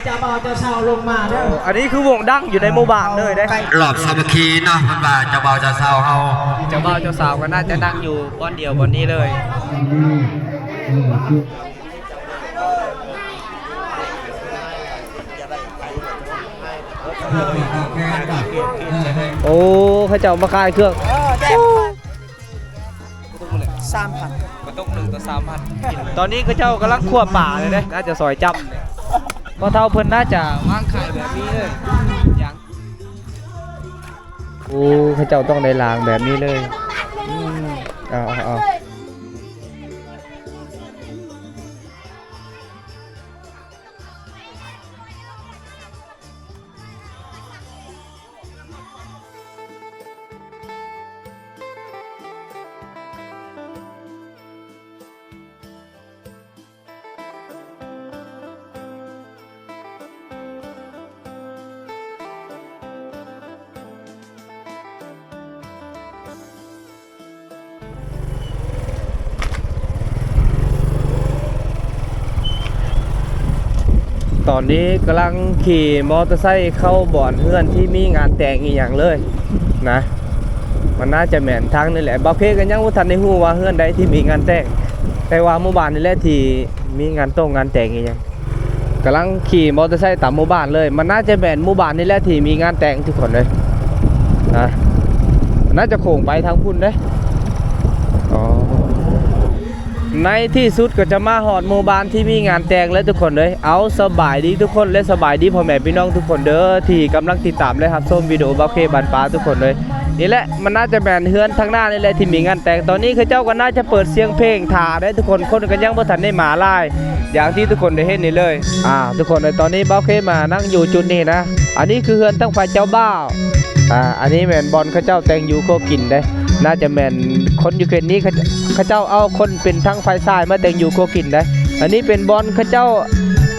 ເຈົ້າບ່າວເຈົ້າສາວລົງມາເດີ. ໂອ້ ອັນນີ້ຄືວົງດັງຢູ່ໃນໝູ່ບ້ານເລີຍເດ້. ລອບສາມັກຄີເນາະ ເພິ່ນວ່າເຈົ້າບ່າວເຈົ້າສາວເຮົາ ເຈົ້າບ່າວເຈົ້າສາວກໍໜ້າຈະນັ່ງຢູ່ບ່ອນດຽວບ່ອນນີ້ເລີຍ. ໂອ້ ເຂົາເຈົ້າມາຂາຍເຄື່ອງ ສາມພັນ ກະຕົກໜຶ່ງຕໍ່ສາມພັນ. ຕອນນີ້ເຂົາເຈົ້າກຳລັງຂົ້ວປາເລີຍເດ້ ໜ້າຈະຊອຍຈ້ຳ. ພໍ່ເຖົ້າເພິ່ນໜ້າຈະວາງຂາຍແບບນີ້ເລີຍ. ໂອ້ ເຂົາເຈົ້າຕ້ອງໄດ້ລ້າງແບບນີ້ເລີຍ. ອືມ ເອົາ ເອົາ ເອົາ. ຕອນນີ້ກຳລັງຂີ່ມໍເຕີໄຊເຂົ້າບ່ອນເຮືອນທີ່ມີງານແຕ່ງອີ່ຫຍັງເລີຍນະ. ມັນໜ້າຈະແມ່ນທາງນີ້ແຫຼະ. ບ່າວເຄກໍຍັງບໍ່ທັນໄດ້ຮູ້ວ່າເຮືອນໃດທີ່ມີງານແຕ່ງ, ແຕ່ວ່າໝູ່ບ້ານນີ້ແຫຼະທີ່ມີງານໂຕ້ງງານແຕ່ງອີ່ຫຍັງ. ກຳລັງຂີ່ມໍເຕີໄຊຕາມໝູ່ບ້ານເລີຍ. ມັນໜ້າຈະແມ່ນໝູ່ບ້ານນີ້ແຫຼະທີ່ມີງານແຕ່ງທຸກຄົນເລີຍນະ. ໜ້າຈະໂຄ້ງໄປທາງພຸ້ນເດ້. ອໍ ໃນທີ່ສຸດກໍຈະມາຮອດໝູ່ບ້ານທີ່ມີງານແຕ່ງແລ້ວທຸກຄົນເອີຍ. ເອົາ ສະບາຍດີທຸກຄົນ ແລະ ສະບາຍດີພໍ່ແມ່ພີ່ນ້ອງທຸກຄົນເດີ ທີ່ກຳລັງຕິດຕາມ ແລະ ຮັບຊົມວິດີໂອບ່າວເຄບ້ານປ່າທຸກຄົນເອີຍ. ນີ້ແຫຼະ ມັນໜ້າຈະແມ່ນເຮືອນທາງໜ້ານີ້ແຫຼະທີ່ມີງານແຕ່ງ. ຕອນນີ້ເຂົາເຈົ້າກໍໜ້າຈະເປີດສຽງເພງຖ້າໄດ້ທຸກຄົນ, ຄົນກໍຍັງບໍ່ທັນໄດ້ມາຫຼາຍ ຢ່າງທີ່ທຸກຄົນໄດ້ເຫັນນີ້ເລີຍ. ອ່າ ທຸກຄົນເອີຍ ຕອນນີ້ບ່າວເຄມານັ່ງຢູ່ຈຸດນີ້ນະ. ອັນນີ້ຄືເຮືອນທາງຝ່າຍເຈົ້າບ່າວ. ອ່າ ອັນນີ້ແມ່ນບ່ອນເຂົາເຈົ້າແຕ່ງຢູ່ຄົວກິນເດ້. ໜ້າຈະແມ່ນຄົນຢູ່ເຂດນີ້ ເຂົາ ເຂົາເຈົ້າເອົາຄົນເປັນທາງຝ່າຍຊາຍມາແຕ່ງຢູ່ຄົວກິນເດ້. ອັນນີ້ເປັນບ່ອນເຂົາເຈົ້າ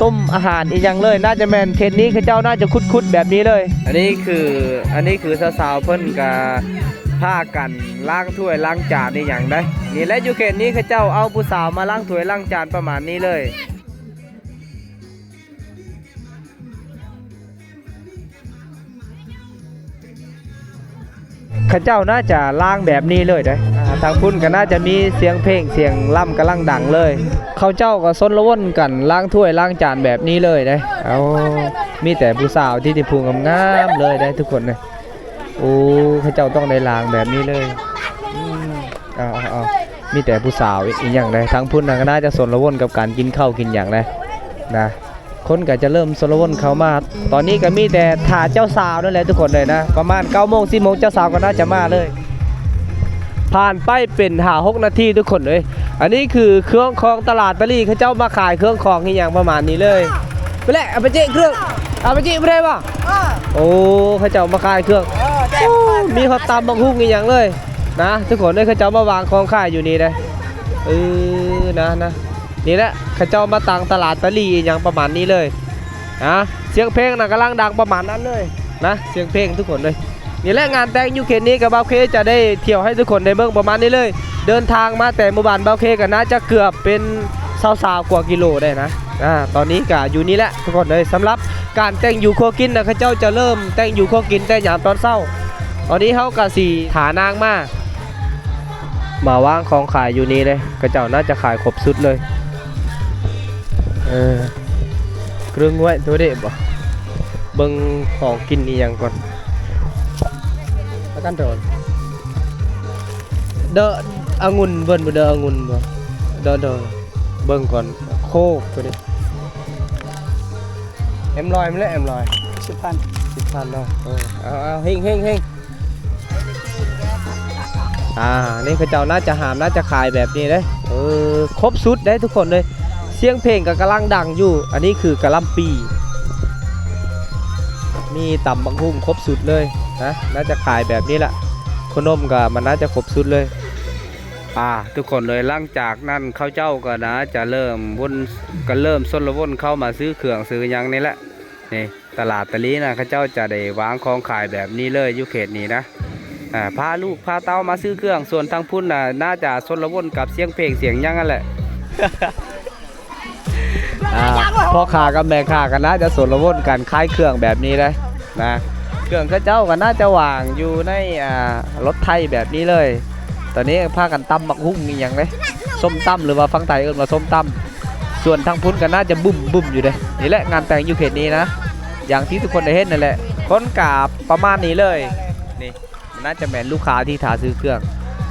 ຕົ້ມອາຫານອີ່ຫຍັງເລີຍ. ໜ້າຈະແມ່ນເຂດນີ້ ເຂົາເຈົ້າໜ້າຈະຂຸດໆແບບນີ້ເລີຍ. ອັນນີ້ຄື ອັນນີ້ຄືສາວໆເພິ່ນກະພາກັນລ້າງຖ້ວຍລ້າງຈານອີ່ຫຍັງໄດ໋. ນີ້ແຫຼະ ຢູ່ເຂດນີ້ເຂົາເຈົ້າເອົາຜູ້ສາວມາລ້າງຖ້ວຍລ້າງຈານປະມານນີ້ເລີຍ. ເຂົາເຈົ້າໜ້າຈະລ້າງແບບນີ້ເລີຍເດ້. ອ່າ ທາງພຸ້ນກໍໜ້າຈະມີສຽງເພງສຽງລຳກຳລັງດັງເລີຍ. ເຂົາເຈົ້າກໍຊົນລະວົນກັນລ້າງຖ້ວຍລ້າງຈານແບບນີ້ເລີຍເດ້. ເອົາ ມີແຕ່ຜູ້ສາວທີ່ ທີ່ຜູ້ງາມໆເລີຍເດ້ທຸກຄົນເດ້. ໂອ້ ເຂົາເຈົ້າຕ້ອງໄດ້ລ້າງແບບນີ້ເລີຍ. ອືມ ເອົາ ເອົາ ເອົາ ມີແຕ່ຜູ້ສາວອີ່ຫຍັງເດ້. ທາງພຸ້ນນະກໍໜ້າຈະຊົນລະວົນກັບການກິນເຂົ້າກິນຫຍັງເດ້ນະ. ຄົນກໍຈະເລີ່ມຊົນລະວົນເຂົ້າມາ. ຕອນນີ້ກໍມີແຕ່ຖ້າເຈົ້າສາວນັ້ນແຫຼະທຸກຄົນເອີຍນະ. ປະມານເກົ້າໂມງ ສິບໂມງ ເຈົ້າສາວກໍໜ້າຈະມາເລີຍ. ຜ່ານໄປເປັນຫ້າຫົກນາທີທຸກຄົນເອີຍ. ອັນນີ້ຄືເຄື່ອງຂອງຕະຫຼາດຕະຫຼີ່ ເຂົາເຈົ້າມາຂາຍເຄື່ອງຂອງອີ່ຫຍັງປະມານນີ້ເລີຍ. ໄປແຫຼະ ອາປາເຈະເຄື່ອງ ອາປາເຈະບໍ່ໄດ້ບໍ່? ເອີ ໂອ້ ເຂົາເຈົ້າມາຂາຍເຄື່ອງ. ເອີ ແຕ່ ໂອ້ ມີຮອດຕຳບັກຫຸ່ງອີ່ຫຍັງເລີຍນະ ທຸກຄົນເອີຍ. ເຂົາເຈົ້າມາວາງຂອງຂາຍຢູ່ນີ້ເດ້. ເອີ ນະ ນະ ນີ້ແຫຼະ ເຂົາເຈົ້າມາຕັ້ງຕະຫຼາດຕະຫຼີ່ອີ່ຫຍັງປະມານນີ້ເລີຍນະ. ສຽງເພງນະກຳລັງດັງປະມານນັ້ນເລີຍນະ ສຽງເພງທຸກຄົນເອີຍ. ນີ້ແຫຼະ ງານແຕ່ງຢູ່ເຂດນີ້ກໍບ່າວເຄຈະໄດ້ທ່ຽວໃຫ້ທຸກຄົນໄດ້ເບິ່ງປະມານນີ້ເລີຍ. ເດີນທາງມາແຕ່ໝູ່ບ້ານບ່າວເຄກໍໜ້າຈະເກືອບເປັນຊາວຊາວກວ່າກິໂລໄດ້ນະ. ອາ ຕອນນີ້ກໍຢູ່ນີ້ແຫຼະທຸກຄົນເອີຍ. ສຳລັບການແຕ່ງຢູ່ຄົວກິນນະ ເຂົາເຈົ້າຈະເລີ່ມແຕ່ງຢູ່ຄົວກິນແຕ່ຍາມຕອນເຊົ້າ. ຕອນນີ້ເຮົາກໍຊິຖ້ານາງມາ ມາວາງຂອງຂາຍຢູ່ນີ້ເດ້. ເຂົາເຈົ້າໜ້າຈະຂາຍຄົບຊຸດເລີຍ. ເອີ ເຄື່ອງໄວ້ຕົວເດບໍ່? ເບິ່ງຂອງກິນອີ່ຫຍັງກ່ອນ. ປະກັນໂດນ ເດີອະງຸ່ນເບິ່ນບໍ່? ເດີອະງຸ່ນບໍ່? ເດີ ເດີ ເບິ່ງກ່ອນ. ໂຄກຕົວນີ້ ເອັມຮ້ອຍ ມັນແຫຼະ ເອັມຮ້ອຍ ສິບພັນ ສິບພັນເນາະ. ເອີ ເອົາ ເອົາ ເຮັງ ເຮັງ ເຮັງ. ອ່າ ນີ້ເຂົາເຈົ້າໜ້າຈະຫາມ ໜ້າຈະຂາຍແບບນີ້ເດ້. ເອີ ຄົບຊຸດເດ້ທຸກຄົນເອີຍ. ສຽງເພງກໍກຳລັງດັງຢູ່. ອັນນີ້ຄືກະຫຼ່ຳປີ ມີຕຳບັກຫຸ່ງຄົບຊຸດເລີຍນະ. ໜ້າຈະຂາຍແບບນີ້ລະ. ຂະໜົມກໍມັນໜ້າຈະຄົບຊຸດເລີຍ. ອ່າ ທຸກຄົນເອີຍ ຫຼັງຈາກນັ້ນເຂົາເຈົ້າກໍໜ້າຈະເລີ່ມວົນ ກໍເລີ່ມຊົນລະວົນເຂົ້າມາຊື້ເຄື່ອງຊື້ຫຍັງນີ້ແຫຼະ. ນີ້ ຕະຫຼາດຕະຫຼີ່ນະ ເຂົາເຈົ້າຈະໄດ້ວາງຂອງຂາຍແບບນີ້ເລີຍ ຢູ່ເຂດນີ້ນະ. ອ່າ ພາລູກພາເຕົ້າມາຊື້ເຄື່ອງ. ສ່ວນທາງພຸ້ນນະ ໜ້າຈະຊົນລະວົນກັບສຽງເພງສຽງຫຍັງຫັ້ນແຫຼະ. ອ່າ ພໍ່ຄ້າກັບແມ່ຄ້າກໍໜ້າຈະຊົນລະວົນກັນຂາຍເຄື່ອງແບບນີ້ເດ້ນະ. ເຄື່ອງເຂົາເຈົ້າກໍໜ້າຈະວາງຢູ່ໃນ ອ່າ ລົດໄຖແບບນີ້ເລີຍ. ຕອນນີ້ພາກັນຕຳບັກຫຸ່ງອີ່ຫຍັງເດ້ ສົ້ມຕຳ ຫຼືວ່າຝັ່ງໄທເອີ້ນວ່າສົ້ມຕຳ. ສ່ວນທາງພຸ້ນກໍໜ້າຈະບຶ້ມໆຢູ່ເດ້. ນີ້ແຫຼະງານແຕ່ງຢູ່ເຂດນີ້ນະ ຢ່າງທີ່ທຸກຄົນໄດ້ເຫັນນັ້ນແຫຼະ. ຄົນກໍປະມານນີ້ເລີຍ ນີ້. ມັນໜ້າຈະແມ່ນລູກຄ້າທີ່ຖ້າຊື້ເຄື່ອງ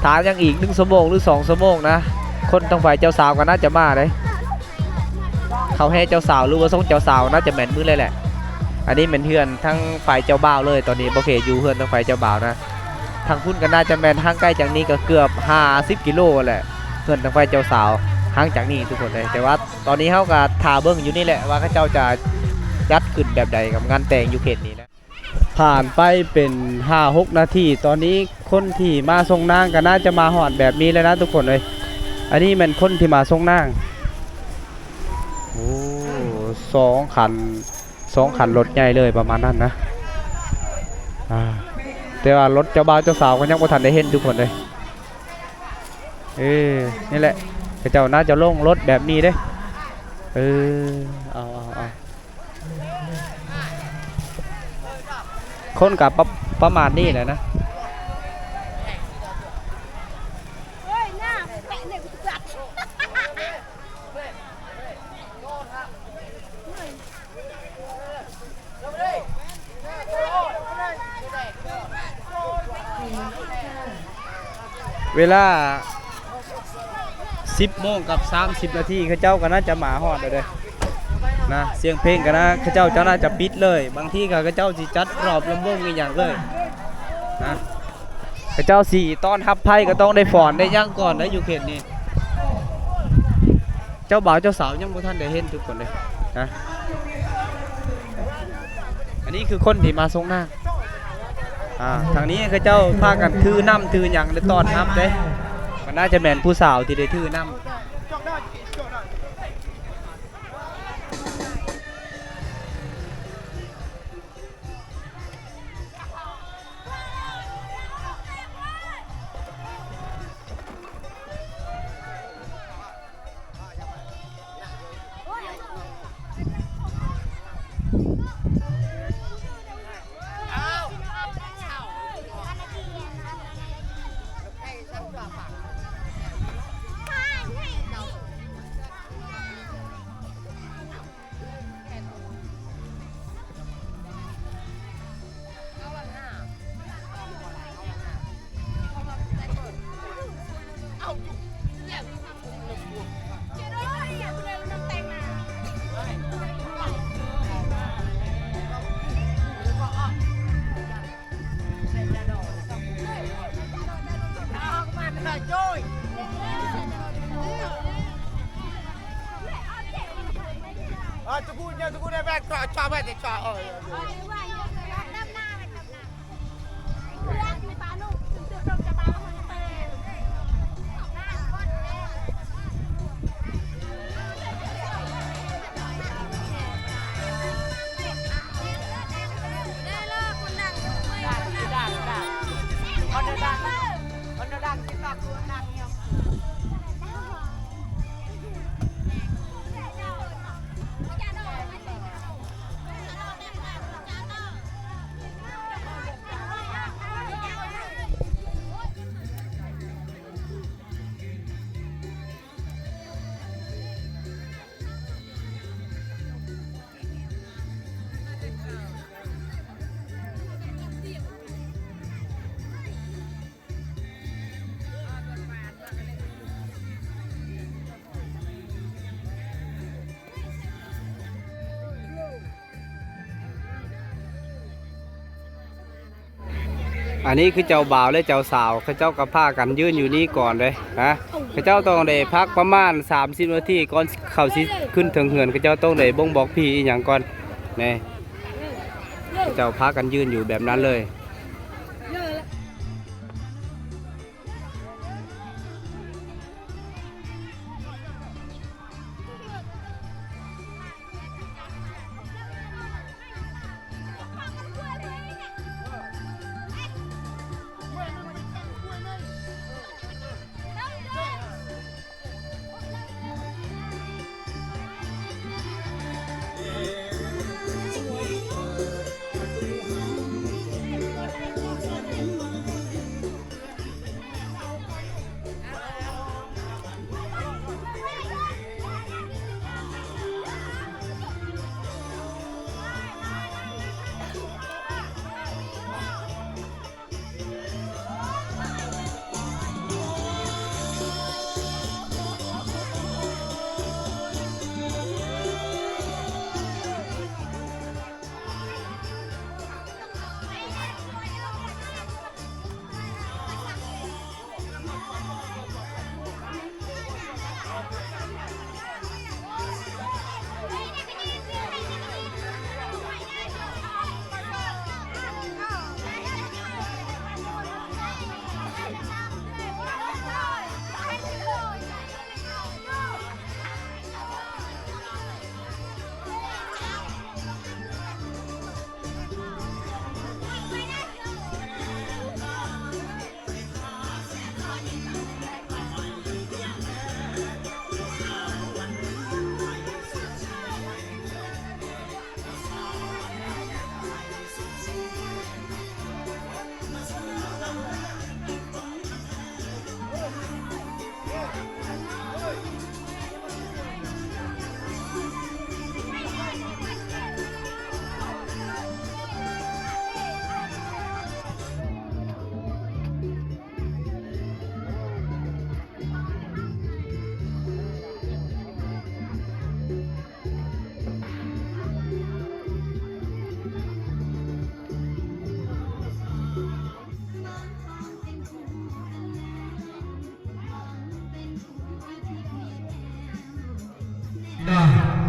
ຖ້າຍັງອີກໜຶ່ງຊົ່ວໂມງ ຫຼື ສອງຊົ່ວໂມງນະ ຄົນທາງຝ່າຍເຈົ້າສາວກໍໜ້າຈະມາເດ້. ເຂົ້າແຫ່ເຈົ້າສາວ ຫຼືວ່າສົ່ງເຈົ້າສາວ ໜ້າຈະແມ່ນມື້ແລະແຫຼະ. ອັນນີ້ແມ່ນເຮືອນທາງຝ່າຍເຈົ້າບ່າວເລີຍ. ຕອນນີ້ບໍ່ເຄຢູ່ເຮືອນທາງຝ່າຍເຈົ້າບ່າວນະ. ທາງພຸ້ນກໍໜ້າຈະແມ່ນ ຫ່າງໄກຈາກນີ້ກໍເກືອບຫ້າສິບກິໂລແຫຼະ ເຮືອນທາງຝ່າຍເຈົ້າສາວ ຫ່າງຈາກນີ້ທຸກຄົນເອີຍ. ແຕ່ວ່າຕອນນີ້ເຮົາກໍຖ້າເບິ່ງຢູ່ນີ້ແຫຼະວ່າເຂົາເຈົ້າຈະຈັດຂຶ້ນແບບໃດກັບງານແຕ່ງຢູ່ເຂດນີ້ນະ. ຜ່ານໄປເປັນຫ້າຫົກນາທີ ຕອນນີ້ຄົນທີ່ມາສົ່ງນາງກໍໜ້າຈະມາຮອດແບບນີ້ແລ້ວນະທຸກຄົນເອີຍ. ອັນນີ້ແມ່ນຄົນທີ່ມາສົ່ງນາງ. ໂອ້ ສອງຄັນ ສອງຄັນລົດໃຫຍ່ເລີຍປະມານນັ້ນນະ. ອ່າ ແຕ່ວ່າລົດເຈົ້າບ່າວເຈົ້າສາວກໍຍັງບໍ່ທັນໄດ້ເຫັນທຸກຄົນເອີຍ. ເອີ ນີ້ແຫຼະ ເຂົາເຈົ້າໜ້າຈະລົງລົດແບບນີ້ເດ້. ເອີ ເອົາ ເອົາ ເອົາ. ຄົນກໍປະ ປະມານນີ້ແຫຼະນະ. ເວລາສິບໂມງກັບສາມສິບນາທີ ເຂົາເຈົ້າກໍໜ້າຈະມາຮອດແລ້ວເດ້ນະ. ສຽງເພງກໍນະ ເຂົາເຈົ້າຈະໜ້າຈະປິດເລີຍ. ບາງທີກໍເຂົາເຈົ້າຊິຈັດຮອບລຳວົງອີ່ຫຍັງເລີຍນະ. ເຂົາເຈົ້າຊິຕ້ອນຮັບໃຜກໍຕ້ອງໄດ້ຟ້ອນໄດ້ຫຍັງກ່ອນນະ ຢູ່ເຂດນີ້. ເຈົ້າບ່າວເຈົ້າສາວຍັງບໍ່ທັນໄດ້ເຫັນທຸກຄົນເດ້ນະ. ອັນນີ້ຄືຄົນທີ່ມາສົ່ງນາງ. ອ່າ ທາງນີ້ເຂົາເຈົ້າພາກັນຖືນ້ຳຖືຫຍັງໄດ້ຕ້ອນຮັບເດ້. ມັນໜ້າຈະແມ່ນຜູ້ສາວທີ່ໄດ້ຖືນ້ຳ. ອັນນີ້ຄືເຈົ້າບ່າວ ແລະ ເຈົ້າສາວ ເຂົາເຈົ້າກໍພາກັນຢືນຢູ່ນີ້ກ່ອນເດ້ນະ. ເຂົາເຈົ້າຕ້ອງໄດ້ພັກປະມານສາມສິບນາທີ ກ່ອນເຂົາຊິຂຶ້ນເທິງເຮືອນ. ເຂົາເຈົ້າຕ້ອງໄດ້ບົ່ງບອກຜີອີ່ຫຍັງກ່ອນ. ນີ້ ເຂົາເຈົ້າພາກັນຢືນຢູ່ແບບນັ້ນເລີຍ.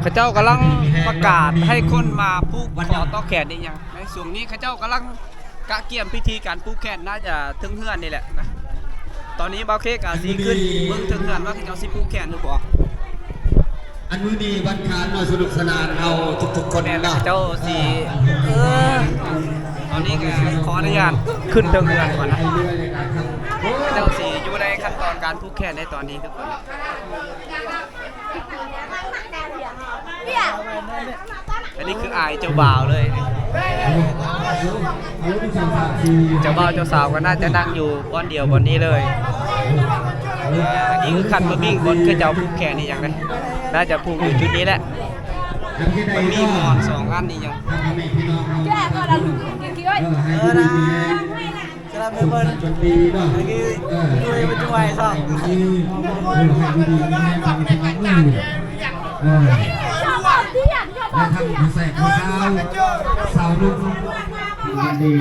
ເຂົາເຈົ້າກຳລັງປະກາດໃຫ້ຄົນມາຜູກຂໍຕໍ່ແຂນອີ່ຫຍັງ. ໃນຊ່ວງນີ້ເຂົາເຈົ້າກຳລັງກະກຽມພິທີການຜູກແຂນ ໜ້າຈະເທິງເຮືອນນີ້ແຫຼະນະ. ຕອນນີ້ບ່າວເຄກະຊິຂຶ້ນເບິ່ງເທິງເຮືອນວ່າເຂົາເຈົ້າຊິຜູກແຂນຫຼືບໍ່. ອັນມື້ນີ້ວັນຄານເນາະ ສະໜຸກສະໜານເຮົາທຸກໆຄົນເນາະ ເຈົ້າຊິ ເອີ ຕອນນີ້ກໍຂໍອະນຸຍາດຂຶ້ນເທິງເຮືອນກ່ອນນະ. ເຈົ້າຊິຢູ່ໃນຂັ້ນຕອນການຜູກແຂນໃນຕອນນີ້ທຸກຄົນ. ອັນນີ້ຄືອ້າຍເຈົ້າບ່າວເລີຍ. ເຈົ້າບ່າວເຈົ້າສາວກໍໜ້າຈະນັ່ງຢູ່ບ່ອນດຽວບ່ອນນີ້ເລີຍ. ອັນນີ້ຄືຄັນມາບິ້ງບ່ອນເຂົາເຈົ້າຜູກແຂນອີ່ຫຍັງເດ້. ໜ້າຈະຜູກຢູ່ຈຸດນີ້ແຫຼະ. ມັນມີໝອນສອງອັນນີ້ຫຍັງ. ເອີ ນະ ສະລັບໃຫ້ເພິ່ນ ເອີ ເອີ ໃຫ້ຢູ່ດີມີແຮງ ເອີ ແລະທັງຜູ້ແຊກຜູ້ສາວ ສາວໜຸ່ມ ດີ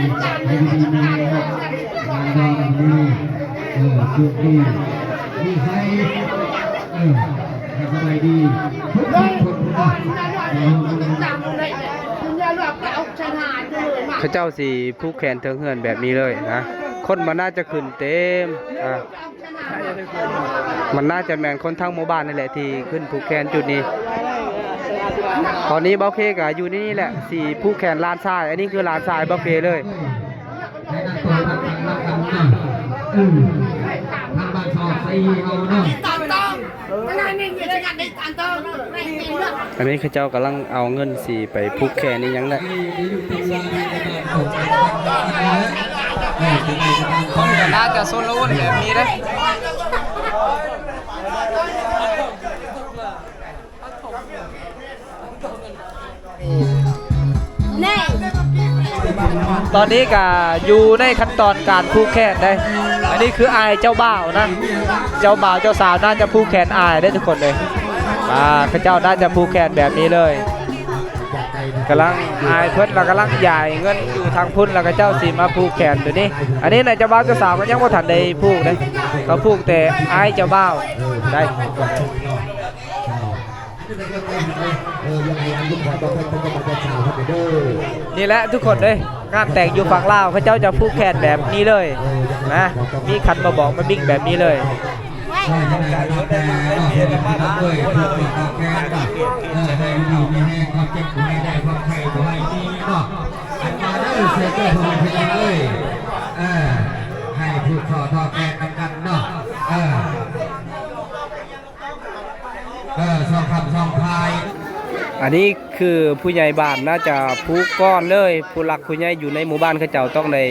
ໃຫ້ຢູ່ດີມີແຮງ ງານດອງດີ ເອີ ໂຊກດີ ມີໄຮ ເອີ ໃຫ້ສະບາຍດີ ທຸກຄົນເນາະ. ເຂົາເຈົ້າຊິຜູກແຂນເທິງເຮືອນແບບນີ້ເລີຍນະ. ຄົນມັນໜ້າຈະຂຶ້ນເຕັມ ອ່າ ມັນໜ້າຈະແມ່ນຄົນທັງໝູ່ບ້ານນີ້ແຫຼະທີ່ຂຶ້ນຜູກແຂນຈຸດນີ້. ຕອນນີ້ບ່າວເຄກະຢູ່ໃນນີ້ແຫຼະ ຊິຜູກແຂນຫຼານຊາຍ. ອັນນີ້ຄືຫຼານຊາຍບ່າວເຄເລີຍ. ໃຫ້ນັກໂຕນຳກັນນຳກັນເນາະ ເອີ ທາງບ້ານຊອກໄຊເຮົາເນາະ. ອັນນີ້ເຂົາເຈົ້າກຳລັງເອົາເງິນຊິໄປຜູກແຂນອີ່ຫຍັງແຫຼະ. ຄົນກໍໜ້າຈະຊົນລະວົນແບບນີ້ເດ້. ຕອນນີ້ກະຢູ່ໃນຂັ້ນຕອນການຜູກແຂນເດ້. ອັນນີ້ຄືອ້າຍເຈົ້າບ່າວນະ ເຈົ້າບ່າວເຈົ້າສາວໜ້າຈະຜູກແຂນອ້າຍເດ້ທຸກຄົນເດ້. ອ່າ ເຂົາເຈົ້າໜ້າຈະຜູກແຂນແບບນີ້ເລີຍ. ກຳລັງ ອ້າຍເພິ່ນລະກຳລັງຢາຍເງິນຢູ່ທາງພຸ້ນ ລະເຂົາເຈົ້າຊິມາຜູກແຂນໂຕນີ້. ອັນນີ້ນະ ເຈົ້າບ່າວເຈົ້າສາວກໍຍັງບໍ່ທັນໄດ້ຜູກເດ້ ເຂົາຜູກແຕ່ອ້າຍເຈົ້າບ່າວໄດ້. ນີ້ແຫຼະທຸກຄົນເອີຍ ງານແຕ່ງຢູ່ຝັ່ງລາວ ເຂົາເຈົ້າຈະຜູກແຂນແບບນີ້ເລີຍນະ ມີຂັນໝາກບອກມາບິ້ງແບບນີ້ເລີຍ. ເອີ ໃຫ້ຢູ່ດີມີແຮງ ຄວາມເຈັບບໍ່ໃຫ້ໄດ້ ຄວາມໄຂ້ບໍ່ໃຫ້ມີເນາະ. ອັນມາເດີເຊີເກີ ພໍ່ແມ່ພີ່ນ້ອງເອີຍ ເອີ ໃຫ້ຜູກຂໍຕໍ່ແຂນນຳກັນເນາະ ເອີ. ເອີ ສອງຄຳສອງພາຍ. ອັນນີ້ຄືຜູ້ໃຫຍ່ບ້ານໜ້າຈະຜູກກ່ອນເລີຍ ຜູ້ຫຼັກຜູ້ໃຫຍ່ຢູ່ໃນໝູ່ບ້ານເຂົາເຈົ້າຕ້ອງໄດ້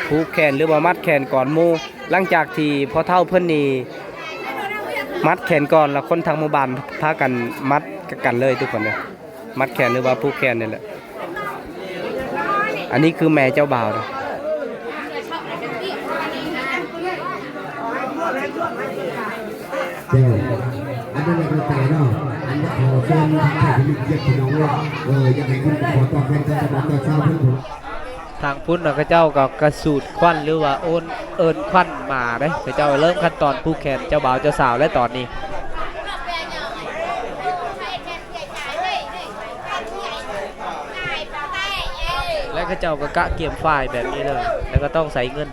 ຜູກແຂນ ຫຼືວ່າມັດແຂນກ່ອນໝູ່. ຫຼັງຈາກທີ່ພໍ່ເຖົ້າເພິ່ນນີ້ມັດແຂນກ່ອນ ລະຄົນທັງໝູ່ບ້ານພາກັນມັດກັນເລີຍທຸກຄົນເດີ. ມັດແຂນ ຫຼືວ່າຜູກແຂນນີ້ແຫຼະ. ອັນນີ້ຄືແມ່ເຈົ້າບ່າວເນາະ. ເຈົ້າ ອັນນັ້ນແຫຼະເຂົ້າໃຈເນາະ. ອັນຂໍເຊີນທາງເຈົ້າຜູ້ມີກຽດພີ່ນ້ອງເນາະ ເອີ ຢາກໃຫ້ຂຶ້ນໄປຂໍຕອບແທນກັບເຈົ້າບ່າວເຈົ້າສາວເພິ່ນ. ທາງພຸ້ນນະ ເຂົາເຈົ້າກໍກະສູດຄວັນ ຫຼືວ່າໂອນ ເອີ້ນຄວັນມາເດ້. ເຂົາເຈົ້າເລີ່ມຂັ້ນຕອນຜູກແຂນເຈົ້າບ່າວເຈົ້າສາວແລ້ວຕອນນີ້. ແລະ ເຂົາເຈົ້າກໍກະກຽມຝ້າຍແບບນີ້ເລີຍ ແລ້ວກໍຕ້ອງໃສ່ເງິນ.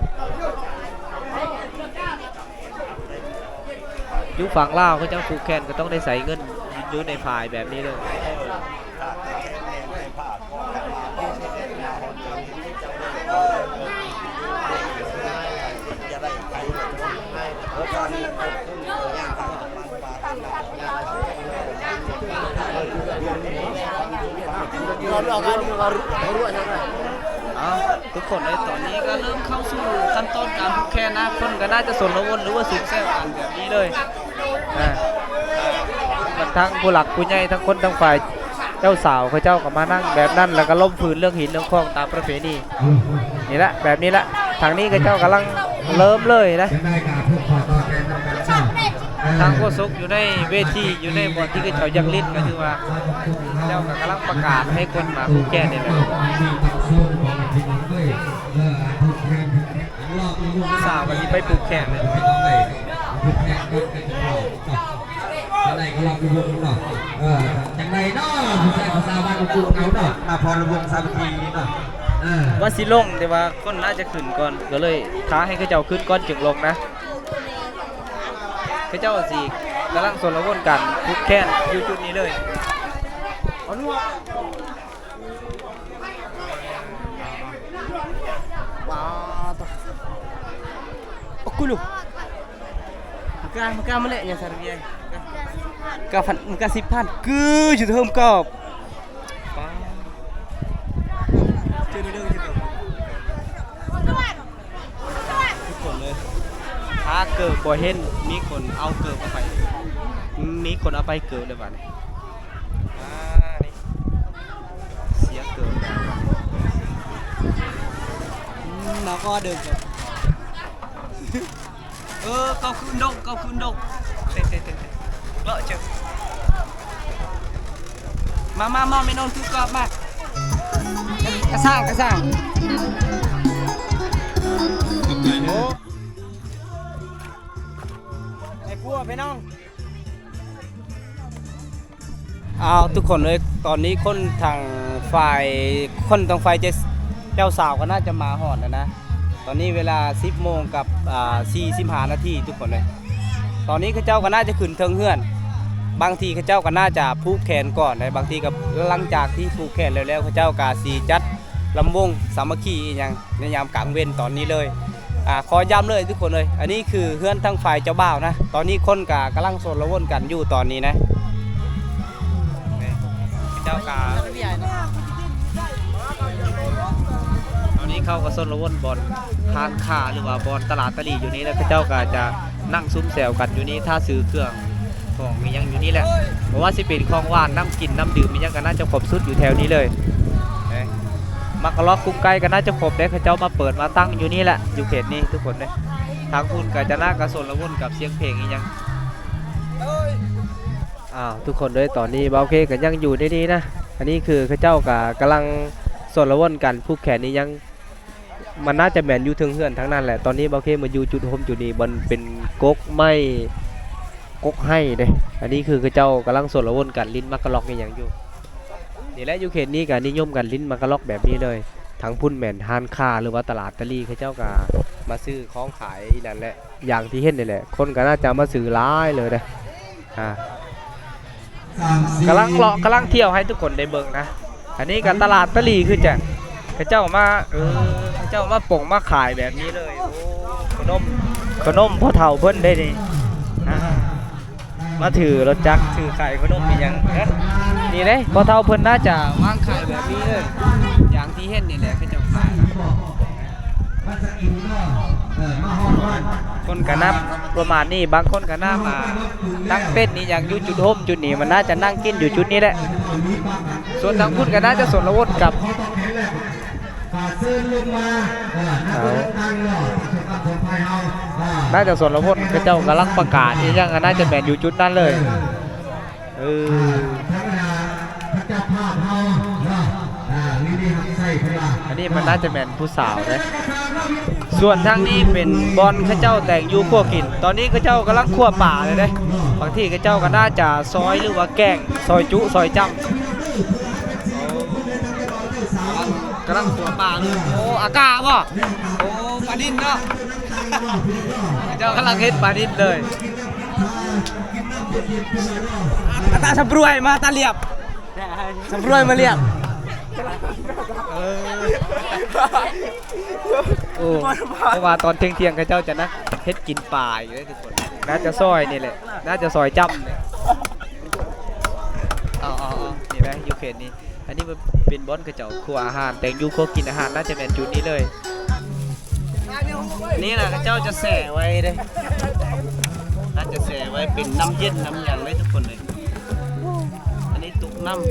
ຢູ່ຝັ່ງລາວເຂົາເຈົ້າຜູກແຂນກໍຕ້ອງໄດ້ໃສ່ເງິນຢູ່ໃນຝ້າຍແບບນີ້ເລີຍ. ເອົາ ທຸກຄົນເອີຍ ຕອນນີ້ກໍເລີ່ມເຂົ້າສູ່ຂັ້ນຕອນການຜູກແຂນນະ. ຄົນກໍໜ້າຈະຊົນລະວົນ ຫຼືວ່າຊຸມແຊວກັນແບບນີ້ເລີຍ. ອ່າ ມັນທັງຜູ້ຫຼັກຜູ້ໃຫຍ່ ທັງຄົນທາງຝ່າຍເຈົ້າສາວ ເຂົາເຈົ້າກໍມານັ່ງແບບນັ້ນ ແລ້ວກໍລົ້ມຟືນເລື່ອງຫີນເລື່ອງຂອງຕາມປະເພນີ. ນີ້ແຫຼະ ແບບນີ້ແຫຼະ ທາງນີ້ເຂົາເຈົ້າກຳລັງເລີ່ມເລີຍນະ. ທາງໂຄສົກຢູ່ໃນເວທີ ຢູ່ໃນບ່ອນທີ່ເຂົາເຈົ້າຢາກຫຼິ້ນ ກໍຖືວ່າເຂົາເຈົ້າກໍກຳລັງປະກາດໃຫ້ຄົນມາຜູກແຂນນີ້ແຫຼະ. ຜູ້ສາວກໍຊິໄປຜູກແຂນ. ເອີ ຈັ່ງໃດກໍລອງດູເບິ່ງເນາະ ເອີ ຈັ່ງ ໃດເນາະ ຜູ້ຊາຍຜູ້ສາວບ້ານກຸກເຮົາເນາະ ມາພໍລະວົງສາມັກຄີເນາະ ເອີ ວ່າຊິລົງ ແຕ່ວ່າຄົນໜ້າຈະຂຶ້ນກ່ອນ ກໍເລີຍຖ້າໃຫ້ເຂົາເຈົ້າຂຶ້ນກ່ອນຈຶ່ງລົງນະ. ເຂົາເຈົ້າຊິກຳລັງຊົນລະວົນກັນຜູກແຂນຢູ່ຈຸດນີ້ເລີຍ. ວ້າວ ໂອ້ ກູລູ Magkano, magkano mali niya sa Riviera? Magkano? Magkano, magkano sipan? Ke, juta hum kop. Pa. Juta hum kop. ທຸກຄົນເລີຍ ຖ້າເກີບບໍ່ເຫັນ ມີຄົນເອົາເກີບເອົາໄປ ມີຄົນເອົາໄປເກີບເລີຍບາດນີ້. ອ່າ ນີ້ ເສຍເກີບແລ້ວ ອືມ ແລ້ວກໍເດີນ ເອີ ເຂົາຄືນດົງ ເຂົາຄືນດົງ ເຕະ ເຕະ ເຕະ ເຕະ ເລາະເຈີ ມາ ມາ ມາ ແມ່ນ້ອງຖືກອບມາ ກະສ້າງ ກະສ້າງ ໂອ້ ໃຫ້ຜົວໄປນ້ອງ. ອ້າວ ທຸກຄົນເອີຍ ຕອນນີ້ຄົນທາງຝ່າຍ ຄົນທາງຝ່າຍເຈົ້າ ເຈົ້າສາວກໍໜ້າຈະມາຮອດແລ້ວນະ. ຕອນນີ້ເວລາສິບໂມງກັບ ອ່າ ສີ່ສິບຫ້ານາທີ ທຸກຄົນເອີຍ. ຕອນນີ້ເຂົາເຈົ້າກໍໜ້າຈະຂຶ້ນເທິງເຮືອນ ບາງທີເຂົາເຈົ້າກໍໜ້າຈະຜູກແຂນກ່ອນ ແລະ ບາງທີກໍຫຼັງຈາກທີ່ຜູກແຂນແລ້ວໆ ເຂົາເຈົ້າກໍຊິຈັດລຳວົງສາມັກຄີອີ່ຫຍັງໃນຍາມກາງເວັນຕອນນີ້ເລີຍ. ອ່າ ຂໍຢ້ຳເລີຍທຸກຄົນເອີຍ ອັນນີ້ຄືເຮືອນທາງຝ່າຍເຈົ້າບ່າວນະ. ຕອນນີ້ຄົນກະກຳລັງຊົນລະວົນກັນຢູ່ຕອນນີ້ນະ. ເຈົ້າກະ ຕອນນີ້ເຂົາກະຊົນລະວົນບ່ອນຮ້ານຄ້າ ຫຼືວ່າບ່ອນຕະຫຼາດຕະຫຼີ່ຢູ່ນີ້ ແລ້ວເຂົາເຈົ້າກະຈະນັ່ງຊຸມແຊວກັນຢູ່ນີ້ ຖ້າຊື້ເຄື່ອງ ຂອງອີ່ຫຍັງຢູ່ນີ້ແຫຼະ ບໍ່ວ່າຊິເປັນຂອງຫວານ ນ້ຳກິນ ນ້ຳດື່ມ ອີ່ຫຍັງກໍໜ້າຈະຄົບຊຸດຢູ່ແຖວນີ້ເລີຍ. ໝາກກະລອກກຸ້ງໄກ່ກໍໜ້າຈະຄົບເດ້ ເຂົາເຈົ້າມາເປີດມາຕັ້ງຢູ່ນີ້ແຫຼະ ຢູ່ເຂດນີ້ທຸກຄົນເດ້. ທາງພຸ້ນກໍຈະໜ້າກະຊົນລະວົນກັບສຽງເພງອີ່ຫຍັງ. ອ້າວ ທຸກຄົນເດີ ຕອນນີ້ບ່າວເຄກໍຍັງຢູ່ໃນນີ້ນະ. ອັນນີ້ຄືເຂົາເຈົ້າກໍກຳລັງຊົນລະວົນກັນຜູກແຂນອີ່ຫຍັງ. ມັນໜ້າຈະແມ່ນຢູ່ເທິງເຮືອນທາງນັ້ນແຫຼະ. ຕອນນີ້ບ່າວເຄມາຢູ່ຈຸດໂຮມຈຸດນີ້ ມັນເປັນກົກໄມ້ ກົກໄຮ້ເດ້. ອັນນີ້ຄືເຂົາເຈົ້າກຳລັງຊົນລະວົນກັນຫຼິ້ນໝາກກະລອກອີ່ຫຍັງຢູ່. ນີ້ແຫຼະ ຢູ່ເຂດນີ້ກະນິຍົມກັນຫຼິ້ນໝາກກະລອກແບບນີ້ເລີຍ. ທາງພຸ້ນແມ່ນຮ້ານຄ້າ ຫຼືວ່າຕະຫຼາດຕະຫຼີ່ ເຂົາເຈົ້າກະມາຊື້ຂອງຂາຍອີ່ນັ້ນແຫຼະ. ຢ່າງທີ່ເຫັນນີ້ແຫຼະ ຄົນກໍໜ້າຈະມາຊື້ຫຼາຍເລີຍເດ້. ອ່າ ກຳລັງເລາະ ກຳລັງທ່ຽວໃຫ້ທຸກຄົນໄດ້ເບິ່ງນະ. ອັນນີ້ກໍຕະຫຼາດຕະຫຼີ່ຄືກັນ ເຂົາເຈົ້າມາ ເອີ ເຂົາເຈົ້າມາປົງມາຂາຍແບບນີ້ເລີຍ. ໂອ້ ຂະໜົມ ຂະໜົມພໍ່ເຖົ້າເພິ່ນເດ້ນີ້. ອ່າ ມາຖືລົດຈັກ ຖືຂາຍຂະໜົມອີ່ຫຍັງນະ. ນີ້ເດ້ ພໍ່ເຖົ້າເພິ່ນໜ້າຈະວາງຂາຍແບບນີ້ເລີຍ ຢ່າງທີ່ເຫັນນີ້ແຫຼະ ເຂົາເຈົ້າຂາຍ. ຄົນກະນັບປະມານນີ້ ບາງຄົນກະນັບ ອ່າ ຕັ້ງເຕັນນີ້ຫຍັງຢູ່ຈຸດໂຮມຈຸດນີ້ ມັນໜ້າຈະນັ່ງກິນຢູ່ຈຸດນີ້ແຫຼະ. ສ່ວນທາງພຸ້ນກະໜ້າຈະຊົນລະວົນກັບ ໜ້າຈະຊົນລະວົນ ເຂົາເຈົ້າກຳລັງປະກາດອີ່ຫຍັງ ກະໜ້າຈະແມ່ນຢູ່ຈຸດນັ້ນເລີຍ. ເອີ ທຳມະດາພະເຈົ້າພາບເຮົາເນາະ ອ່າ ວິລິຮັບໃຊ້ເພິ່ນວ່າ ອັນນີ້ມັນໜ້າຈະແມ່ນຜູ້ສາວເດ້. ສ່ວນທາງນີ້ເປັນບ່ອນເຂົາເຈົ້າແຕ່ງຢູ່ຄົວກິນ. ຕອນນີ້ເຂົາເຈົ້າກຳລັງຂົ້ວປາເລີຍເດ້. ບາງທີເຂົາເຈົ້າກໍໜ້າຈະຊອຍ ຫຼືວ່າແກງ ຊອຍຈຸ ຊອຍຈ້ຳ. ກຳລັງຂົ້ວປາເລີຍ. ໂອ້ ອາກາບໍ່? ໂອ້ ປານິນເນາະ. ເຂົາເຈົ້າກຳລັງເຮັດປານິນເລີຍ. ຕາສຳບວຍມາຕາລຽບ ສຳບວຍມາລຽບ. ເອີ ໂອ້ ເພາະວ່າຕອນທ່ຽງໆ ເຂົາເຈົ້າຈະນັກເຮັດກິນປາຢູ່ເດ້ທຸກຄົນ. ໜ້າຈະຊອຍນີ້ແຫຼະ ໜ້າຈະຊອຍຈ້ຳນີ້. ເອົາໆໆ ນີ້ແຫຼະ ຢູ່ເຂດນີ້. ອັນນີ້ມັນເປັນບ່ອນເຂົາເຈົ້າຄົວອາຫານ ແຕ່ງຢູ່ຄົວກິນອາຫານ ໜ້າຈະແມ່ນຈຸດນີ້ເລີຍ. ນີ້ລະເຂົາເຈົ້າຈະແຊ່ໄວ້ເດ້ ໜ້າຈະແຊ່ໄວ້ເປັນນ້ຳເຢັນນ້ຳຫຍັງເດ້ທຸກຄົນເລີຍ. ອັນນີ້ຕຸກນ້ຳ ຕຸກ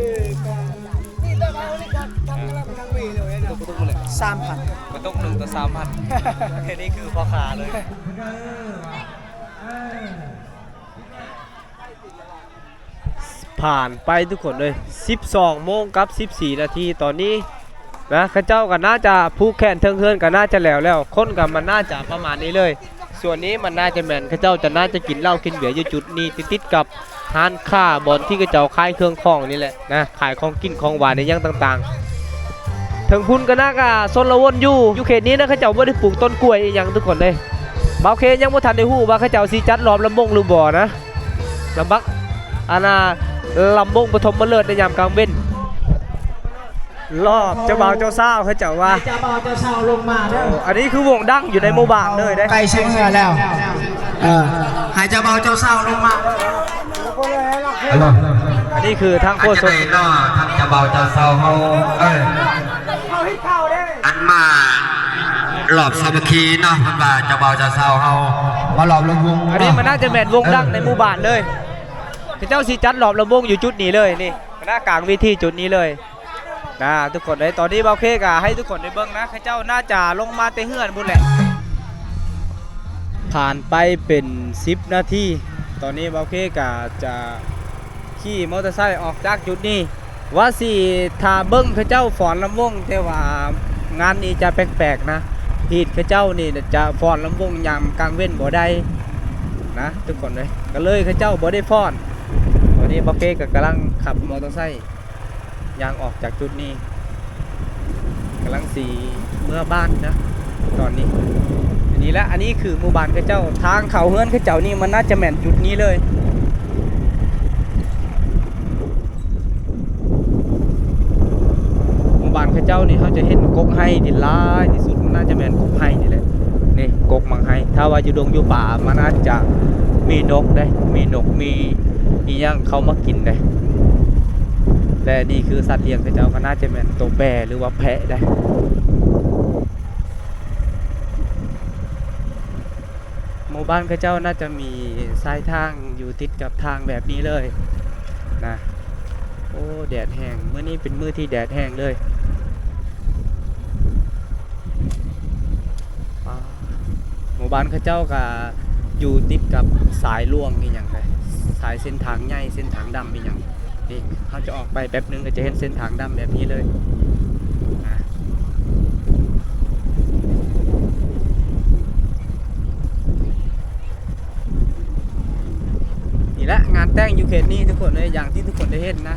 ຕຸກເທົ່າໃດ? ສາມພັນ ກະຕຸກໜຶ່ງຕໍ່ສາມພັນ. ແຄ່ນີ້ຄືພໍ່ຄ້າເລີຍ. ຜ່ານໄປທຸກຄົນເອີຍ ສິບສອງໂມງກັບສິບສີ່ນາທີ ຕອນນີ້ນະ ເຂົາເຈົ້າກໍໜ້າຈະຜູກແຂນເທິງເຮືອນກໍໜ້າຈະແລ້ວແລ້ວ ຄົນກໍມັນໜ້າຈະປະມານນີ້ເລີຍ. ສ່ວນນີ້ມັນໜ້າຈະແມ່ນເຂົາເຈົ້າຈະ ໜ້າຈະກິນເຫຼົ້າກິນເບຍຢູ່ຈຸດນີ້ ຕິດໆກັບຮ້ານຄ້າ ບ່ອນທີ່ເຂົາເຈົ້າຂາຍເຄື່ອງຂອງນີ້ແຫຼະນະ ຂາຍຂອງກິນຂອງຫວານອີ່ຫຍັງຕ່າງໆ. ເທິງພຸ້ນກໍໜ້າກະຊົນລະວົນຢູ່ ຢູ່ເຂດນີ້ນະ ເຂົາເຈົ້າບໍ່ໄດ້ປູກຕົ້ນກ້ວຍອີ່ຫຍັງທຸກຄົນເອີຍ. ບ່າວເຄຍັງບໍ່ທັນໄດ້ຮູ້ວ່າເຂົາເຈົ້າຊິຈັດລອບລຳວົງຫຼືບໍ່ນະ ລຳບັກ ອັນນ່າ ລຳວົງປະຖົມມະເລີດໃນຍາມກາງເວັນ. ລອບເຈົ້າບ່າວເຈົ້າສາວເຂົາເຈົ້າວ່າ ໃຫ້ເຈົ້າບ່າວເຈົ້າສາວລົງມາເດີ. ໂອ້ ອັນນີ້ຄືວົງດັງຢູ່ໃນໝູ່ບ້ານເລີຍເດ້. ໃກ້ຊິເມືອແລ້ວ ເອີ ໃຫ້ເຈົ້າບ່າວເຈົ້າສາວລົງມາເດີ. ອັນນີ້ຄືທາງໂຄສົກ ອັນນີ້ເນາະ ທາງເຈົ້າບ່າວເຈົ້າສາວເຮົາ ເອີ ອັນມາລອບສາມັກຄີເນາະ ເພິ່ນວ່າເຈົ້າບ່າວເຈົ້າສາວເຮົາມາລອບລຳວົງ. ອັນນີ້ມັນໜ້າຈະແມ່ນວົງດັງໃນໝູ່ບ້ານເລີຍ ເຂົາເຈົ້າຊິຈັດລອບລຳວົງຢູ່ຈຸດນີ້ເລີຍ ນີ້ ຄະນະກາງເວທີຈຸດນີ້ເລີຍນະທຸກຄົນເອີຍ. ຕອນນີ້ບ່າວເຄກໍໃຫ້ທຸກຄົນໄດ້ເບິ່ງນະ ເຂົາເຈົ້າໜ້າຈະລົງມາແຕ່ເຮືອນພຸ້ນແຫຼະ. ຜ່ານໄປເປັນສິບນາທີ ຕອນນີ້ບ່າວເຄກໍຈະຂີ່ມໍເຕີໄຊອອກຈາກຈຸດນີ້ ວ່າຊິຖ້າເບິ່ງເຂົາເຈົ້າຟ້ອນລຳວົງ ແຕ່ວ່າງານນີ້ຈະແປກໆນະ ຮີດເຂົາເຈົ້ານີ້ຈະຟ້ອນລຳວົງຍາມກາງເວັນບໍ່ໄດ້ນະທຸກຄົນເອີຍ ກໍເລີຍເຂົາເຈົ້າບໍ່ໄດ້ຟ້ອນ. ຕອນນີ້ບ່າວເຄກໍກຳລັງຂັບມໍເຕີໄຊ ຍ່າງອອກຈາກຈຸດນີ້ ກຳລັງຊິເມືອບ້ານນະຕອນນີ້. ອັນນີ້ແຫຼະ ອັນນີ້ຄືໝູ່ບ້ານເຂົາເຈົ້າ ທາງເຂົ້າເຮືອນເຂົາເຈົ້ານີ້ ມັນໜ້າຈະແມ່ນຈຸດນີ້ເລີຍ. ໝູ່ບ້ານເຂົາເຈົ້ານີ້ ເຮົາຈະເຫັນກົກໄຮ່ທີ່ຫຼາຍທີ່ສຸດ ມັນໜ້າຈະແມ່ນກົກໄຮ່ນີ້ແຫຼະ ນີ້ ກົກໝາກໄຮ່. ຖ້າວ່າຢູ່ດົງຢູ່ປ່າ ມັນອາດຈະມີນົກເດ້ ມີນົກ ມີ ອີ່ຫຍັງເຂົ້າມາກິນເດ້ ແລະ ນີ້ຄືສັດລ້ຽງເຂົາເຈົ້າ ກໍໜ້າຈະແມ່ນໂຕແປ ຫຼືວ່າແພະເດ້. ໝູ່ບ້ານເຂົາເຈົ້າໜ້າຈະມີຊາຍທາງຢູ່ຕິດກັບທາງແບບນີ້ເລີຍນະ. ໂອ້ ແດດແຮງ ມື້ນີ້ເປັນມື້ທີ່ແດດແຮງເລີຍ. ປາ ໝູ່ບ້ານເຂົາເຈົ້າກະຢູ່ຕິດກັບສາຍຫຼວງອີ່ຫຍັງເດ້ ສາຍເສັ້ນທາງໃຫຍ່ ເສັ້ນທາງດຳອີ່ຫຍັງ. ນີ້ ເຮົາຈະອອກໄປແປັບໜຶ່ງກໍຈະເຫັນເສັ້ນທາງດຳແບບນີ້ເລີຍນະ. ນີ້ແຫຼະ ງານແຕ່ງຢູ່ເຂດນີ້ທຸກຄົນເອີຍ ຢ່າງທີ່ທຸກຄົນໄດ້ເຫັນນະ.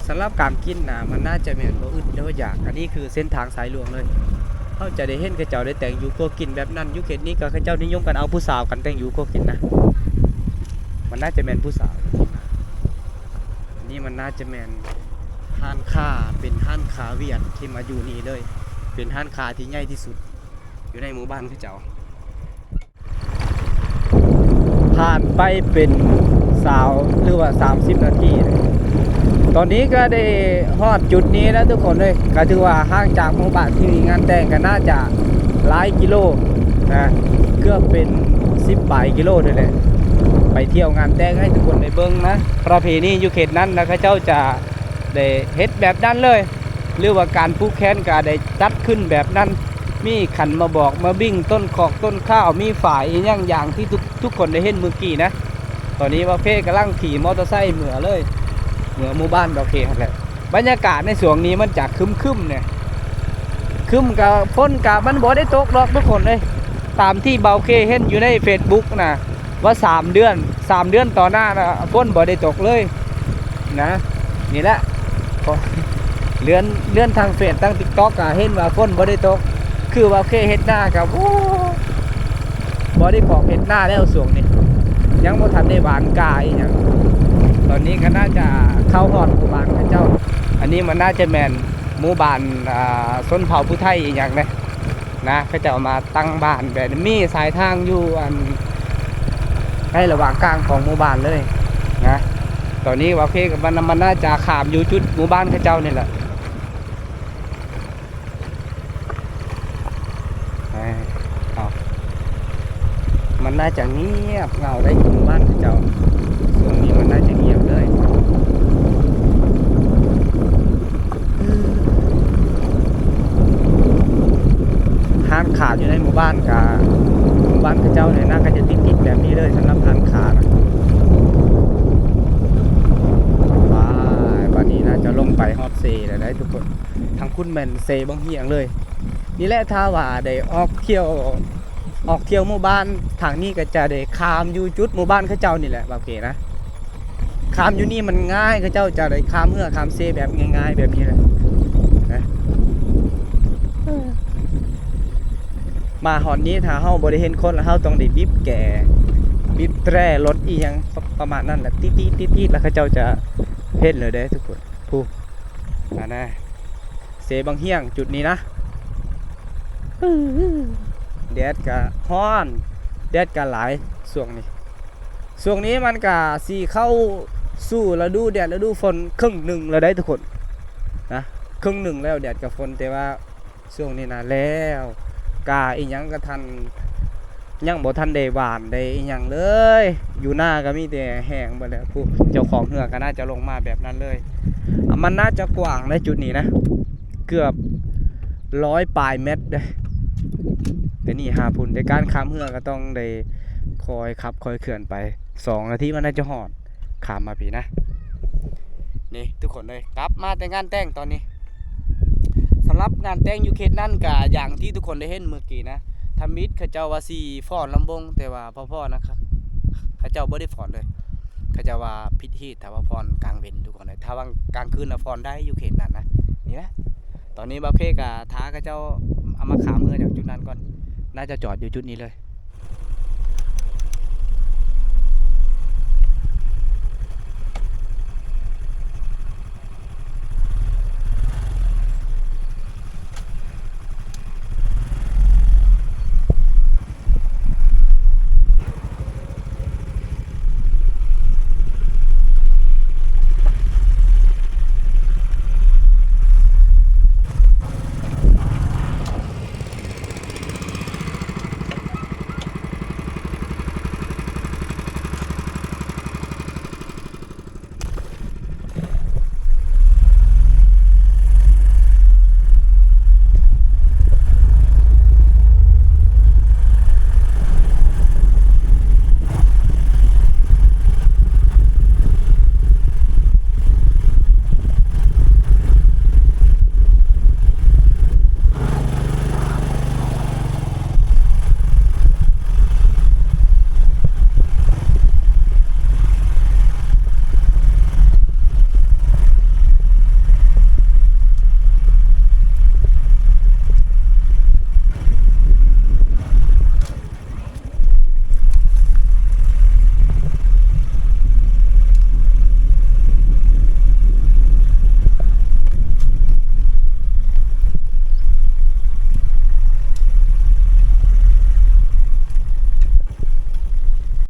ສຳລັບການກິນນະ ມັນໜ້າຈະແມ່ນບໍ່ອຶດບໍ່ຢາກ. ອັນນີ້ຄືເສັ້ນທາງສາຍຫຼວງເລີຍ ເຮົາຈະໄດ້ເຫັນເຂົາເຈົ້າໄດ້ແຕ່ງຢູ່ຄົວກິນແບບນັ້ນ. ຢູ່ເຂດນີ້ກໍເຂົາເຈົ້ານິຍົມກັນເອົາຜູ້ສາວກັນແຕ່ງຢູ່ຄົວກິນນະ ມັນໜ້າຈະແມ່ນຜູ້ສາວ. ອັນນີ້ມັນໜ້າຈະແມ່ນຮ້ານຄ້າ ເປັນຮ້ານຄ້າຫວຽດທີ່ມາຢູ່ນີ້ເລີຍ ເປັນຮ້ານຄ້າທີ່ໃຫຍ່ທີ່ສຸດຢູ່ໃນໝູ່ບ້ານເຂົາເຈົ້າ. ຜ່ານໄປເປັນຊາວ ຫຼືວ່າສາມສິບນາທີ ຕອນນີ້ກໍໄດ້ຮອດຈຸດນີ້ແລ້ວທຸກຄົນເອີຍ. ກໍຖືວ່າຫ່າງຈາກໝູ່ບ້ານທີ່ມີງານແຕ່ງກໍໜ້າຈະຫຼາຍກິໂລນະ ເກືອບເປັນສິບປາຍກິໂລນີ້ແຫຼະ. ໄປທ່ຽວງານແຕ່ງໃຫ້ທຸກຄົນໄດ້ເບິ່ງນະ. ປະເພນີຢູ່ເຂດນັ້ນນະ ເຂົາເຈົ້າຈະໄດ້ເຮັດແບບນັ້ນເລີຍ ຫຼືວ່າການຜູກແຂນກໍໄດ້ຈັດຂຶ້ນແບບນັ້ນ. ມີຂັນໝາກບອກ ໝາກບິ້ງ ຕົ້ນຂອກ ຕົ້ນຂາວ ມີຝ້າຍອີ່ຫຍັງຢ່າງທີ່ທຸກ ທຸກຄົນໄດ້ເຫັນມື້ກີ້ນະ. ຕອນນີ້ບ່າວເຄກຳລັງຂີ່ມໍເຕີໄຊເມືອເລີຍ ເມືອໝູ່ບ້ານບ່າວເຄຫັ້ນແຫຼະ. ບັນຍາກາດໃນຊ່ວງນີ້ມັນຈະຄຶ້ມໆແດ່ ຄຶ້ມກະຝົນກະມັນບໍ່ໄດ້ຕົກດອກທຸກຄົນເອີຍ. ຕາມທີ່ບ່າວເຄເຫັນຢູ່ໃນເຟສບຸກນະ ວ່າສາມເດືອນ ສາມເດືອນຕໍ່ໜ້ານະ ຝົນບໍ່ໄດ້ຕົກເລີຍນະ. ນີ້ແຫຼະ ເລື່ອນ ເລື່ອນທາງເຟສ ທາງຕິກຕັອກກະເຫັນວ່າຝົນບໍ່ໄດ້ຕົກ. ຄືວ່າເຄເຮັດນາກະ ໂອ້ ບໍ່ໄດ້ຂອງເຮັດນາແລ້ວຊ່ວງນີ້ ຍັງບໍ່ທັນໄດ້ຫວ່ານກ້າອີ່ຫຍັງ. ຕອນນີ້ກໍໜ້າຈະເຂົ້າຮອດໝູ່ບ້ານເຂົາເຈົ້າ. ອັນນີ້ມັນໜ້າຈະແມ່ນໝູ່ບ້ານ ອ່າ ຊົນເຜົ່າຜູ້ໄທອີ່ຫຍັງເດ້. ນະ ເຂົາເຈົ້າມາຕັ້ງບ້ານແບບນີ້ ມີສາຍທາງຢູ່ອັນໃນລະຫວ່າງກາງຂອງໝູ່ບ້ານເລີຍນະ. ຕອນນີ້ບ່າວເຄກັບມັນ ມັນໜ້າຈະຂ້າມຢູ່ຈຸດໝູ່ບ້ານເຂົາເຈົ້ານີ້ແຫຼະ. ເອີ ເອົາ ມັນໜ້າຈະງຽບເຫງົາໄດ້ ໝູ່ບ້ານເຂົາເຈົ້າ ຊ່ວງນີ້ມັນໜ້າຈະງຽບເລີຍ. ຮ້ານຄ້າຢູ່ໃນໝູ່ບ້ານກະ ໝູ່ບ້ານເຂົາເຈົ້ານີ້ນະ ກະຈະຕິດໆແບບນີ້ເລີຍ ສຳລັບຮ້ານຄ້ານະ. ບາດ ບາດນີ້ນະ ຈະລົງໄປຮອດເຊແລ້ວໄດ໋ທຸກຄົນ. ທາງພຸ້ນແມ່ນເຊບັ້ງຮຽງເລີຍ. ນີ້ແຫຼະ ຖ້າວ່າໄດ້ອອກທ່ຽວ ອອກທ່ຽວໝູ່ບ້ານທາງນີ້ກໍຈະໄດ້ຂ້າມຢູ່ຈຸດໝູ່ບ້ານເຂົາເຈົ້ານີ້ແຫຼະ ບ່າວເກນະ. ຂ້າມຢູ່ນີ້ມັນງ່າຍ ເຂົາເຈົ້າຈະໄດ້ຂ້າມເຮືອຂ້າມເຊແບບງ່າຍໆແບບນີ້ແຫຼະນະ. ມາຮອດນີ້ຖ້າເຮົາບໍ່ໄດ້ເຫັນຄົນ ແລ້ວເຮົາຕ້ອງໄດ້ບີບແກ ບີບແຕລົດອີ່ຫຍັງປະມານນັ້ນແຫຼະ ຕິດໆໆໆ ແລ້ວເຂົາເຈົ້າຈະເຫັນເລີຍເດ້ທຸກຄົນ. ຜູ້ ອັນນະ ເຊບັ້ງຮຽງຈຸດນີ້ນະ. ແດດກະຮ້ອນ ແດດກະຫຼາຍຊ່ວງນີ້. ຊ່ວງນີ້ມັນກະຊິເຂົ້າສູ່ລະດູແດດລະດູຝົນເຄິ່ງໜຶ່ງແລ້ວໄດ໋ທຸກຄົນນະ ເຄິ່ງໜຶ່ງແລ້ວແດດກັບຝົນ. ແຕ່ວ່າຊ່ວງນີ້ນະແລ້ວ ກ້າອີ່ຫຍັງກະທັນ ຍັງບໍ່ທັນໄດ້ຫວ່ານໄດ້ອີ່ຫຍັງເລີຍ. ຢູ່ນາກະມີແຕ່ແຫ້ງເບິດແລ້ວ. ຜູ້ເຈົ້າຂອງເຮືອກະໜ້າຈະລົງມາແບບນັ້ນເລີຍ. ອາ ມັນໜ້າຈະກວ້າງໃນຈຸດນີ້ນະ ເກືອບຮ້ອຍປາຍແມັດເດ້ ແຕ່ນີ້ຫາພຸ້ນ. ແຕ່ການຂ້າມເຮືອກະຕ້ອງໄດ້ຄ່ອຍຂັບຄ່ອຍເຄື່ອນໄປ ສອງນາທີມັນໜ້າຈະຮອດ. ຂ້າມມາພີ້ນະ. ນີ້ທຸກຄົນເອີຍ ກັບມາແຕ່ງານແຕ່ງຕອນນີ້. ສຳລັບງານແຕ່ງຢູ່ເຂດນັ້ນກະຢ່າງທີ່ທຸກຄົນໄດ້ເຫັນມື້ກີ້ນະ ທຳອິດເຂົາເຈົ້າວ່າຊິຟ້ອນລຳວົງ ແຕ່ວ່າພໍ່ໆນະ ເຂົາເຈົ້າບໍ່ໄດ້ຟ້ອນເລີຍ. ເຂົາເຈົ້າວ່າຜິດຮີດ ຖ້າວ່າຟ້ອນກາງເວັນທຸກຄົນເອີຍ. ຖ້າວ່າກາງຄືນນະຟ້ອນໄດ້ຢູ່ເຂດນັ້ນນະ. ນີ້ແຫຼະ ຕອນນີ້ບ່າວເຄກະຖ້າເຂົາເຈົ້າເອົາມາຂ້າມເຮືອຈາກຈຸດນັ້ນກ່ອນ ໜ້າຈະຈອດຢູ່ຈຸດນີ້ເລີຍ.